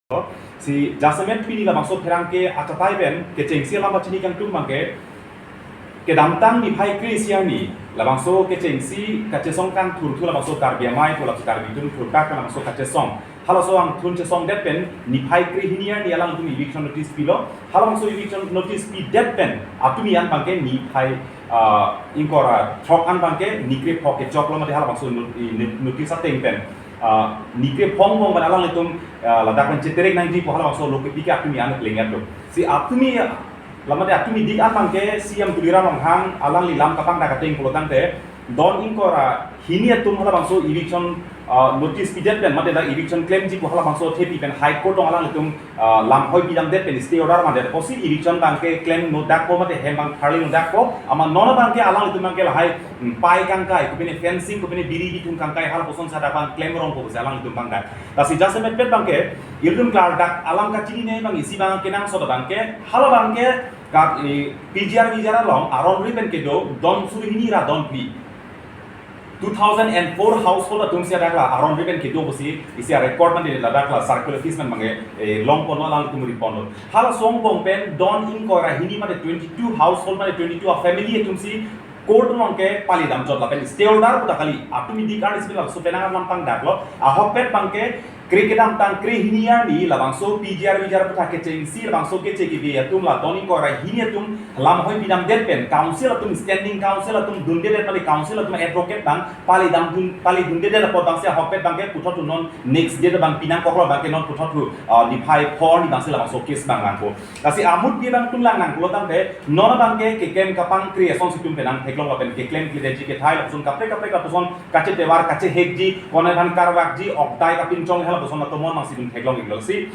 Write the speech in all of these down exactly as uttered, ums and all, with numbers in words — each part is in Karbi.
Si jasemet pini labangso pherangke achatai pen kechengsi alam pachini kangtung abangke, kedamtang niphai kre-isi arni labangso kechengsi kachesong kangthurthu labangso Karbi Amei pu labangso Karbi atum thurkak labangso kachesong, halaso angthun chesongdet pen niphai kre-hini arni alangtum eviction notice pilo. Halabangso eviction notice pidet pen atumi an abangke niphai, ah, ingkoi ra throk an abangke nikre phok kechoklo mate halabangso not-, i, not-, notice ateng pen, ah, nikre phongbong pen alanglitum, ah, ladak pen cheterek nangji pu halabangso lo kepi ke atumi an klenglo. Si atumi, lamate atumi dik an abangke C M Tuliram Ronghang alangli lam kapangdak ateng pulo tangte, don ingkoi ra hini atum halabangso eviction, ah, notice pidet pen mate dak eviction klemji pu halabangso thepi pen High Court along alanglitum, ah, lamhoi pidamdet pen stay order mandet apotsi eviction abangke klem nodakpo mate hem abang pharli nodakpo, amat non abangke alanglitum abangke lahai, hmm, pai kangkai, kopine fencing, kopine biri bithung kangkai halapusonsi hadak abang klem rongpo pusi alanglitum abang dak. Lasi jasemetpet abangke ilitum klardak alam kachinine abang isi abang kenangsot abangke, hala abangke kat, eh, P G R V G R along aron ri pen kedo don suri hini ra don phli. Two thousand and four household atumsi hadak la aron ri pen kedo pusi isi a-record mate ladak la circular office pen abangke, eh, longponlo, alangtum riponlo. Halaso angbong pen don ingkoi ra hini mate twenty-two household mate twenty-two a-family atumsi court along ke pali damjot lapen stay order pu ta kali, atumi dik arni si labangso penang alam pangdaklo. Ahokpet abangke kre kedamtang kre-hini arni labangso P G R V G R aphuthak kechengsi labangso keche kebi atum la don ingkoi ra hini atum lamhoi pidamdet pen council atum, standing council atum dundedet mate council atum advocate abang pali damdun, pali dundedet apot abangsi ahokpet abangke puthot thu non next date abang pinangkoklo abangke non puthot thu, ah, niphai pho arni abangsi labangso case abang langpo. Lasi amutpi abang tun lang nangkoklo tangte non abangke keklem kapangkri asonsi itum penang theklong lapen keklem kledetji kethai lapuson kaprek kaprek lapuson kachetovar kachehekji, konai aphan karvakji, oktai kapinchong halapuson atomon abangsi itum theklong iklo si.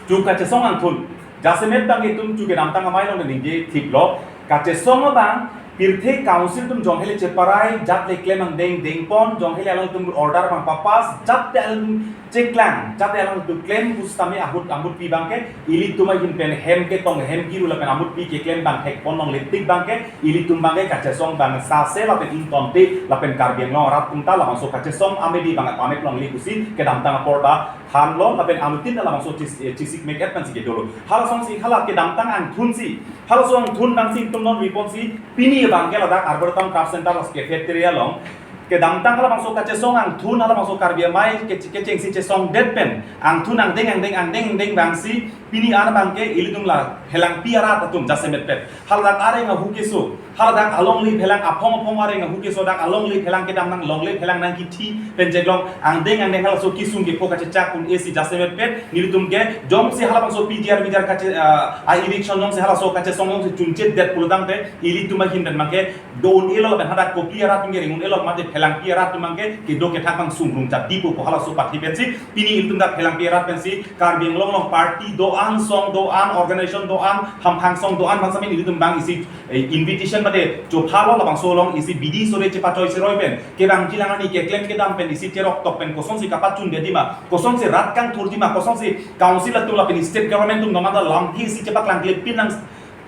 Chu kachesong angthun, jasemet abang itum chu kedamtang amei along ningje thiplo, kachesong abang pirthe council atum jong hele cheparai, jat le klem angdeng dengpon, jong hele alangtum order abang papass, jat te alangtum cheklang, jat te alangtum klem pusitame ahut amutpi abangke ilitum ahin pen hem ketong hem kiru lapen amutpi keklem abang thekpon longle tik abangke ilitum abangke kachesong abang sase lapen ingtonte lapen Karbi Anglong arat atum ta labangso kachesong amedi abang apamek longle pusi kedamtang apor ta thanlo lapen anuttin ta labangso chis-, eh, chisik mek et pensi kedolo. Halasonsi hala kedamtang angthunsi, halaso angthun abangsi itum non riponsi pini abangke ladak Arboretum Craft Center laso cafeteria along kedamtang halabangso kachesong angthun halabangso Karbi Amei ke-, kechengsi chesongdet pen angthun angdeng angdeng angdeng angdeng abangsi pini an abangke ilitum la phelangpi arat atum jasemetpet haladak areng ahu keso, haladak alongle phelang aphong aphong areng ahu keso, dak alongle phelang kedam nang longle phelang nangkithi pen cheklong angdeng angdeng halaso kesung kepho kachechak un-esi jasemetpet nelitum ke jongsi halabangso P G R V G R kache, ah, a-eviction jongsi halaso kachesong jongsi chunchetdet pulo tangte ilitum ahin pen abangke do un-elo lapen hadak kopli arat atum ke ring un-elo mate phelangpi arat atum abangke kedo kethak abang sungrung chatipo pu halaso pathi pensi pini ilitum dak phelangpi arat pensi Karbi Anglong along party do-an, song do-an, organization do-an, hamphang song do-an abang sitame ilitum abang isi, eh, invitation mate chophalo labangso along isi bidi sore chepachoi seroi pen kevangji lang arni keklem kedam pen isi cheroktok pen kosonsi kapachundedetji ma, kosonsi rat kangthurji ma, kosonsi council atum lapen state government atum nomada lamthe isi chepaklangklepin nang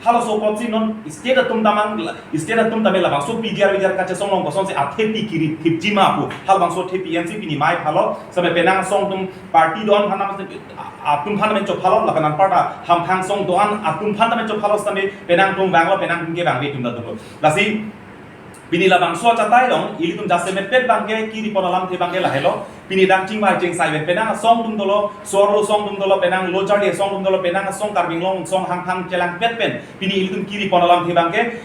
halaso apotsi non state atum ta mang, state atum tame labangso P G R V G R kachesong along kosonsi athepi kiri thipji ma pu halabangso thepi ensi pini mei phalo sitame penang asong atum party do-an aphan tame atum aphan tame chophalo lapen anparta hamphang song do-an atum aphan tame chophalo sitame penang atum vanglo, penang atum kevangve atum ta dolo. Lasi pini labangso achatai along ilitum jasemetpet abangke kiripon alamthe abangke lahelo. Pini dak chingvai chingsai pen penang asong atum dolo, so-arlo asong atum dolo, penang lo charli asong atum dolo, penang asong Karbi Anglong asong hangthang chelangpet pen pini ilitum kiripon alamthe abangke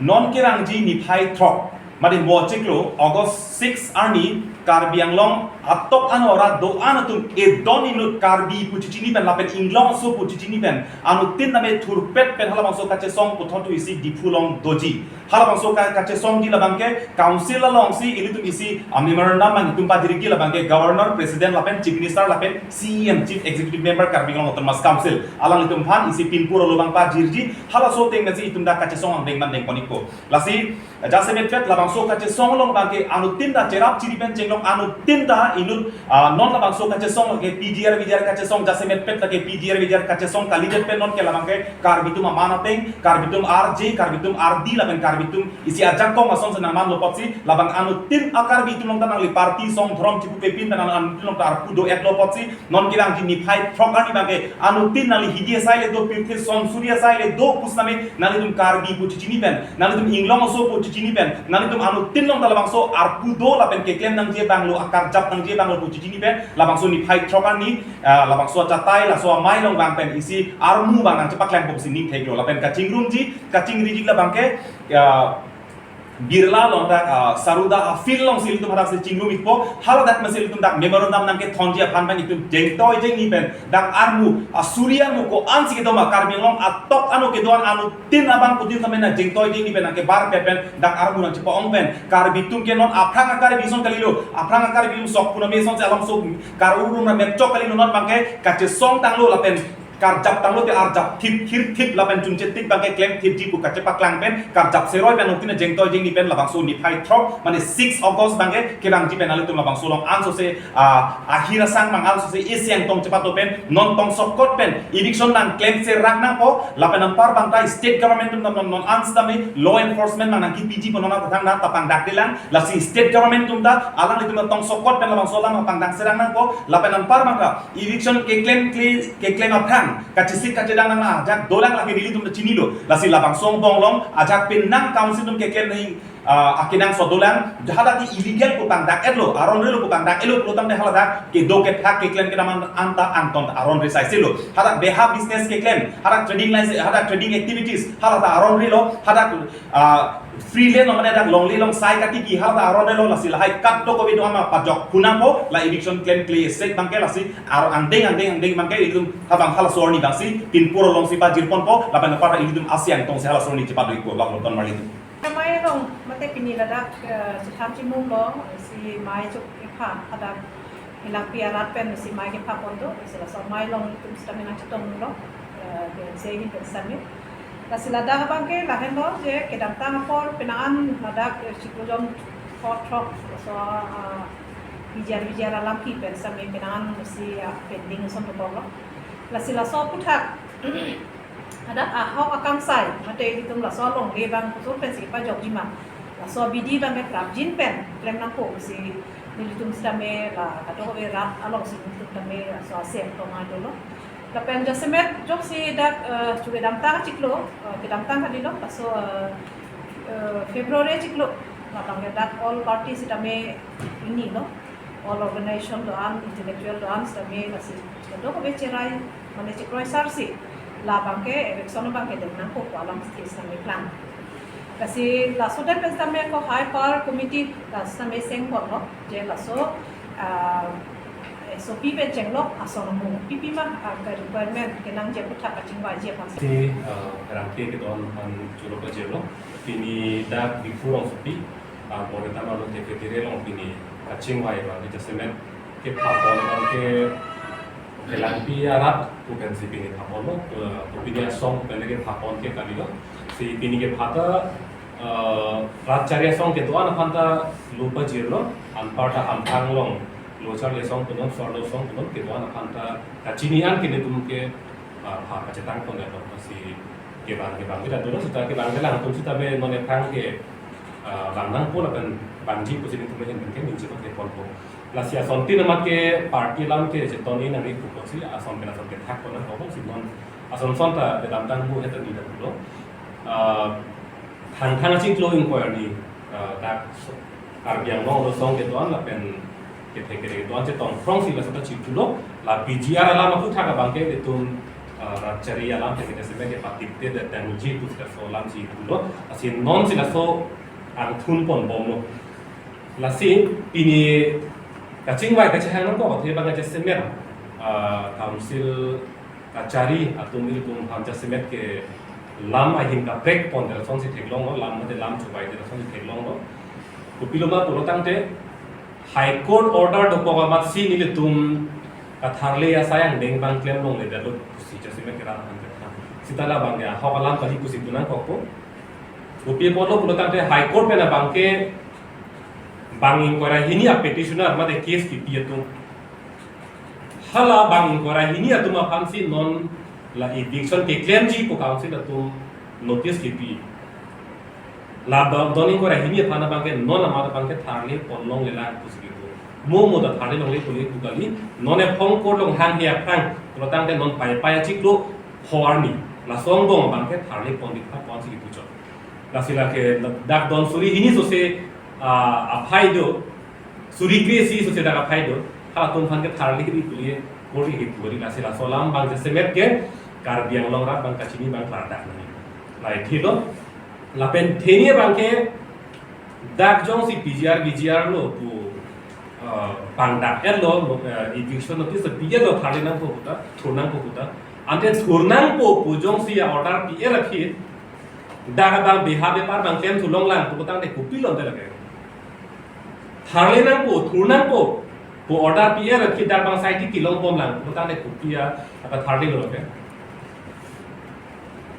non kevangji niphai throk mate mo chiklo August six arni Karbi Anglong atok ano arat do-an atum edon inut Karbi pu chichini pen lapen Inglong aso pu chichini pen anuttin tame thurpet pen halabangso kachesong puthot thu isi Diphu along doji. Halabangso ka-, kachesongji labangke council alongsi ilitum isi a-memorandum abang itum pajirji labangke governor, president lapen chief minister lapen C E M, chief executive member Karbi Anglong Autonomous Council alanglitum aphan isi pinpur alo abang pajirji. Halaso ateng pensi itum dak kachesong angdeng mandeng konikpo. Lasi jasemetpet labangso kachesong along abangke anuttin ta cherap chiri pen chenglong anuttin ta inut, ah, non labangso kachesong lake P G R V G R kachesong jasemetpet lake P G R V G R kachesong kalidet pen non ke labangke Karbi atum aman ateng, Karbi atum arje, Karbi atum ardi lapen Karbi Karbi atum isi ajakong asong si nangmanlo apotsi, labang anuttin a-Karbi atum along ta nangli party song dhorom chipupe pin pen anuttin along ta arpu do-etlo apotsi, non kevangji niphai throk arni abangke anuttin nangli hidi asai le do, pirthe son suri asai le do pusitame nanglitum Karbi pu chichini pen, nanglitum inglong aso pu chichini pen, nanglitum anuttin along ta labangso arpu do lapen keklem nangji abanglo, akarjap nangji abanglo pu chichini pen, labangso niphai throk arni, ah, labangso achatai, laso amei along vang pen isi armu abang nangchepaklangpo pusi ning theklo. Lapen kachingrumji, kachingrijik labangke, ah, Birla along dak, ah, Saruda a-field alongsi ilitum hadak si chingrum-ikpo, haladak masi ilitum dak memorandum nangkethonji aphan pen itum jengtoi jengni pen dak armu, ah, suri armu ko-ansi kedo ma, Karbi Anglong atok ano kedo-an anuttin abang putin tame nang jengtoi jengni pen nangkebar pe pen dak armu nangchepa-ong pen Karbi atum ke non aphrang a-Karbi ason kalilo, aphrang a-Karbi atum sok puname asonsi along sok karurum na mepchok kalilo, non abangke kachesong tanglo lapen karjap tanglo te arjap thip thir thip lapen chungche tik abangke klem thipji pu kachepaklang pen karjap seroi pen anuttin ajengtoi jengni pen labangso niphai throk mane six August abangke kevangji pen nanglitum labangso along ansose, ah, ahir asang abang ansose isi angtong chepato pen non tongsokot pen eviction nangklem serak nangpo lapen anpar abang ta state government atum non non ansitame law enforcement abang nangkipiji pu non athang na tapang dakdelang, lasi state government atum ta alanglitum tongsokot pen labangso alam apang dang serang nangpo lapen anpar abang ta eviction keklem kle, keklem aphrang kachesik kachedang nang ajak dolang lake nelitum ta chinilo. Lasi labangso angbong along ajak pen nang council atum keklem nang, ah, akenangsot dolang, hadak ke illegal pu pangdak-etlo, aron relo pu pangdak-etlo pulo tangte haladak kedo kethak keklem kedam an, anta angton aron re saiselo. Hadak beha business keklem, hadak trading license, hadak trading activities, haladak aron relo, hadak, ah, freelance lo mane dak longle longsai katiki haladak aron relo, lasi lahai kat do kobe do ama pajok phunangpo, la eviction klemkle sek abangke lasi ar angdeng angdeng angdeng abangke ilitum habang halaso arni abangsi pinpur alongsi pajirponpo, lapen apar ilitum isi angtongsi halaso arni chepadoi ko bak loton marli atum. Amei along mate pini ladak, eh, chetham chimum along si mei chok kepha, hadak Elangpi arat pen si mei kepha pon do, si laso amei along ilitum sitame nangchetonglo, eh, B N C ahin pen sitame. Lasi ladak abangke lahenlo je kedamtang apor penang an ladak, eh, chiklo jon kothrok laso, ah, B G R B G R alam ki pen sitame penang an si, ah, pending ason dokoklo. Lasi laso aphuthak hadak ahok akangsai mate ilitum laso alongle abang kusur pensi kepajokji ma, laso abidi abangke prapjin pen klem nangpo pusi nelitum sitame la kadokave rat alongsi nelitum tame laso asem tong adolo. Lapen jasemet joksi dak, eh, chuve damtang chiklo, eh, kedamtang kalilo, laso, eh, eh, February chiklo, labangke dak all party sitame inilo, all organization do-an, intellectual do-an sitame lasi kadokave cherai mane chekroi sarsi labangke eviction abangke deng nangpo pu alam stage nangkeplang. Lasi laso adet pen sitame ko high power committee la sitame sengponlo je laso, ah, S O P pen chenglok ason amu pipi ma, ah, ka requirement kenangji aphuthak kachingvaiji aphan. Si, ah, rangke kedo-an aphan choro pajirlo. Pini dak Diphu rongsopi, ah, Boreta Marlo Cafeteria along pini kachingvai abang ke jasemet kepha pon abangke Elangpi arat pu pensi pini pha ponlo, eh, pu pini asong pu pen kepha pon ke kalilo. Si pini kepha ta, eh, rat chari asong kedo-an aphan ta lo pajirlo, anparta Hamphang along lo charli asong punon, so-arlo asong punon, kedo-an aphan ta kachini an ke nelitum ke, eh, pha kachetang pon lo, si kevang kevang kita dolo sita kevang kelang atum sitame non ephrang ke, eh, vang nangpo lapen vangji pusi nelitum ahin pen ke ningje pon ke ponpo. Lasi asontin amat ke party alam ke cheton-i nangji pu apotsi ason pen ason kethak pon nangkoklo si non ason ason ta kedamtang mu heta ni ta pulo. Ah, Thangthang achiklo ingkoi arni, ah, dak so-, Karbi Anglong arlo asong kedo-an lapen kethe kere kedo-an chetong phrongsi laso ta chiklo, la B G R alam aphuthak abangke ilitum, ah, rat chari alam ke jasemet kepatipte det tangji pu sita so alam chiklo, lasi nonsi laso angthun ponbomlo. Lasi pini kachingvai kachehang nangkok athe abang jasemet, ah, council kachari atum ilitum aphan jasemet ke lam ahin kaprek pon lasonsi theklonglo, lam mate lam chubai lasonsi theklonglo. Kopilo ma pulo tangte High Court order dokok amatsi nelitum katharle asai angdeng abang klem longledetlo pusi jasemet ke rat aphan kethang. Sita labangke ahok alam kali pusi pu nangkokpo. Kopi apotlo pulo tangte High Court pen abangke bang ingkoi ra hini a petitioner mate case kipi atum. Hala bang ingkoi ra hini atum aphansi non la eviction keklemji pu council atum notice kipi. La don don ingkoi ra hini aphan abangke non amat abangke tharle pon longlelang pusi kipu. Mo mo ta tharle longle pu le pu kali, non ephong korlong hanghe aphrang, pulo tangte non Paipai achiklo pho arni, laso angbong abangke tharle pon di tha pon si kipu chot. Lasi lake dak don suri hini sose, ah, aphai do, suri kre isi sose dak aphai do, halatum aphan ke tharle ri pu le korte kipu ri. Lasi laso alam abang jasemet ke Karbi Anglong arat abang kachini abang klardak nangji. Lahai thilo, lapen theni abangke dak jongsi P G R, V G R lo pu, eh, pangdak-etlo, eh, eviction notice pi-etlo, tharle nangpo pu ta, thur nangpo pu ta. Ante thur nangpo pu jongsi a-order pi-et aphi, dak abang beha bepar abang klem thu longlang pu tangte kopi lon de lake. Tharle nangpo, thur nangpo pu order pi-et aphi dak abang sai ti kelong bomlang pu tangte kopi a, apa tharle lo lake.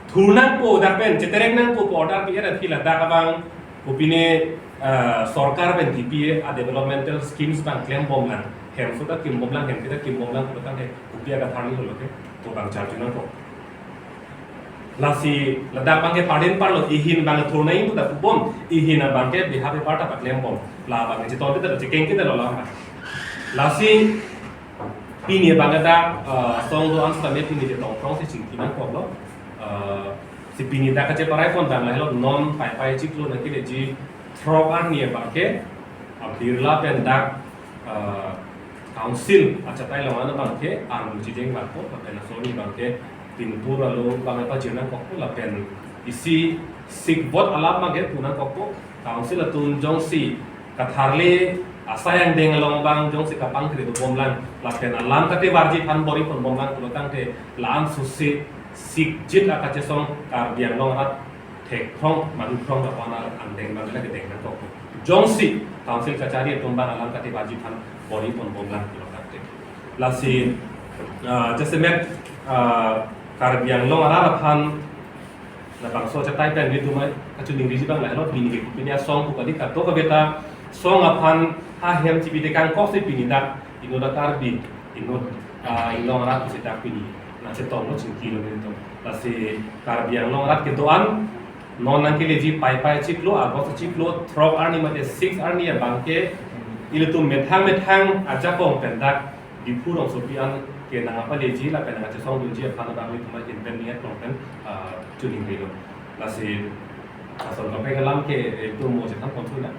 Thur nangpo dak pen, cheterek nangpo pu order pi-et aphi ladak abang kopine, eh, sorkar pen D P A a developmental schemes abang klem bomlang, hemso ta kim bomlang, hem kita kim bomlang pu tangte kopi a tharle lo lake, pu abang charju nangkok. Lasi ladak abangke pardin parlo, ihin abang thur nangji pu ta pu bom, ihin abangke beha bepar ta paklem bom. La abang chetong kita lo, chekeng kita lo la abang. Lasi pini abang dak, eh, song do-an sitame pini chetong krong si chingki nangkoklo. Eh, si pini dak kacheparai pon abang lahelo, non Paipai achiklo nangkeleji throk arni abangke, ah, Birla pen dak, eh, council achatai along an abangke armu chijeng bangpo, lapen laso arni abangke pinpur alo abang pajir nangkokpo, lapen isi sik vote alam abangke pu nangkokpo, council atum jongsi katharle asai angdeng along abang jongsi kapangkri do bomlang, lapen alam katevarji aphan bor-i pon bomlang pulo tangte la-an sose sikjit akachesong Karbi Anglong arat thek krong, madu krong, lapen arat angdeng abang lake deng nangkokpo. Jongsi council kachari atum abang alam katevarji aphan bor-i pon bomlang pulo tangte. Lasi, ah, jasemet, ah, Karbi Anglong arat aphan labangso achatai pen nelitum kachiningriji abang lahelo, pini ke pini asong pu kali, kadokave ta song aphan ahem chipi tekang kok si pini dak inut a Karbi, inut, ah, Anglong arat si dak pini nangchetonglo, chingkilo nelitum. Lasi Karbi Anglong arat kedo-an, non nangkeleji Paipai achiklo, August achiklo throk arni mate six arni abangke ilitum methang methang ajakong pen dak Diphu rongsopi an ke nangpaleji lapen nangchesongdunji aphan abang nelitum ahin pen ning aklong pen, ah, chiningrilo. Lasi ason kaprek alam ke, eh, itum mo chethan pon thu na.